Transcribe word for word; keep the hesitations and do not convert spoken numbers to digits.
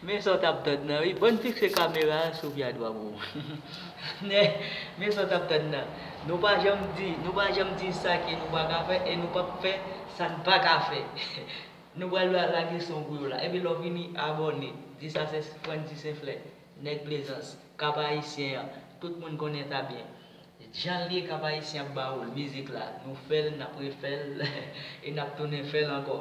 Men sa w t ap tann nan, wi. Bon, fikse kamera a sou Pyadwa pou mwen. Men sa w t ap tann nan. Nou pa janm di, nou pa janm di sa ke nou pa ka fè e nou p ap fè sa n pa ka fè. Nou pral la- lage son pou yo la. Epi lè w fini, abòne. Di sa se Frantz Disenflè, nèg Plezans, Kap Ayisyen an. Tout moun konnen sa byen. Jan l ye, Kap Ayisyen ap ba ou l, mizik la. Nou fè l, n ap refè l, e n ap tounen fè l ankò.